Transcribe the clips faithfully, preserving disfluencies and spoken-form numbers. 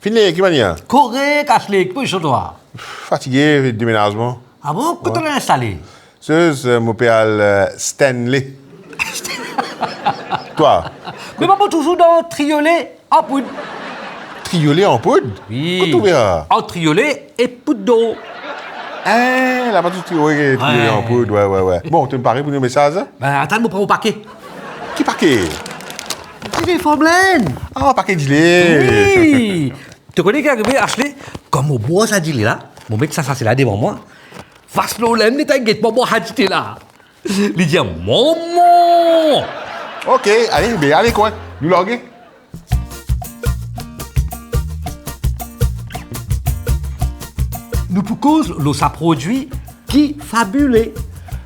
Finn le, ki manier? Korek, Ashley, ki pozision twa? Fatige, demenazman. Ah bon? Kot to al instale? Sez, euh, mo pe al, euh, Stanley. Twa? Me mo touzour dan Triolet an poud. Triolet an poud? Wi. Kot ou trouve sa? Ant Triolet e Poudre d'Or. Eh, laba tou Triolet, Triolet an poud, wi, wi, wi. Bon, to pare pou nou mesaz, hein? Ben, atann, mo pran mo pake. Ki pake? Dile Formland. Ah, pake dile. Wi. To kone ki arive, Ashley? Kan mo bwar sa dile la, mo met sa sase la devan mwa. Vas problem, li tann get mwa bwar sa dite la. Li dir, "Mama!" Ok, ale, be, ale, koumadir nou large. Nou pou koz lor sa prodwi ki fabile.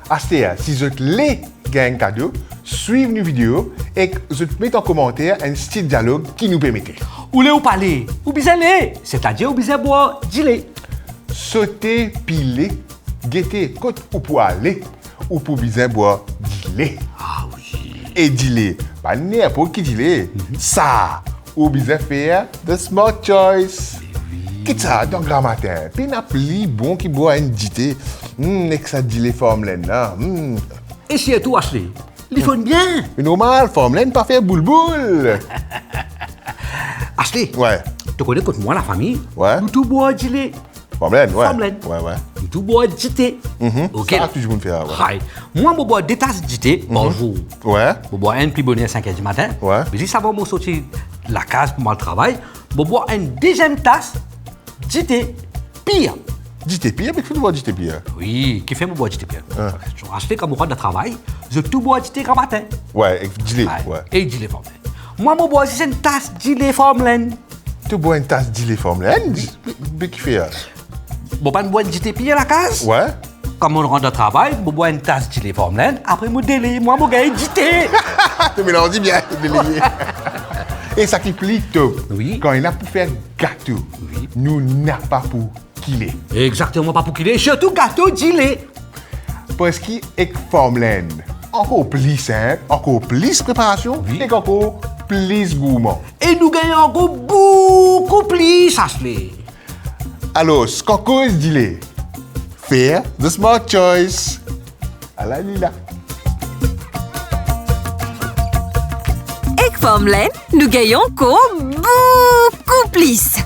Aster, si zot le gagn enn kado, swiv nou video ek zot met an komanter enn stil dialog ki nou pe mete. Ou le ou pa le, ou bizin le, setadir ou bizin bwar dile. Sote pile, gete kot ou pou ale, ou pou bizin bwar dile. Ah wi. E dile, pa ninport ki dile. Mhm. Sa, ou bizin fer the smart choice. Me wi. Kit sa, dan gramatin, pena pli bon ki bwar enn dite. Hmm, ek sa dile Formland la. Hmm. E sirtou, Ashley, li fonn bien. Me normal, Formland pa fer boulboul. Ashley, wi, to kone kot mwa, lafami, wi, nou tou bwar dile. Formland, wi. Formland. Wi, wi. Nou tou bwar dite. Mhm. Ok. Sa, tou dimoun fer, wi. Hay. Mwa, mo bwar de tas dite par zour. Wi. Mo bwar enn pli boner, sink er dimatin. Wi. Me zis avan mo sorti lakaz pou mo al travay, mo bwar enn deziem tas dite pir. Dite pir? Me ki fer to bwar dite pir? Wi, ki fer mo bwar dite pir? Ah. Ashley, kan mo rant dan travay, zot tou bwar dite gramatin. Wi, ek dile, wi. Ek dile Formland. Mwa, mo bwar zis enn tas dile Formland. To bwar enn tas dile Formland? Be, be, be ki fer? Mo pa'nn bwar dite pir lakaz? Wi. Kan mo rant dan travay, mo bwar enn tas dile Formland, apre mo dele, mwa mo gagn dite. To melanz bien, dele. E sa ki pli top, wi, kan ena pou fer gato, wi, nou napa pou kile. Exakteman, pa pou kile, sirtou gato dile. Parski ek Formland, ankor pli sinp, ankor plis preparasion, wi, ek ankor plis gourman. E nou gagn ankor boukou plis, Ashley. Alor, kan koz dile, fer the smart choice. Ala li la. Ek Formland, nou gagn ankor boukou plis.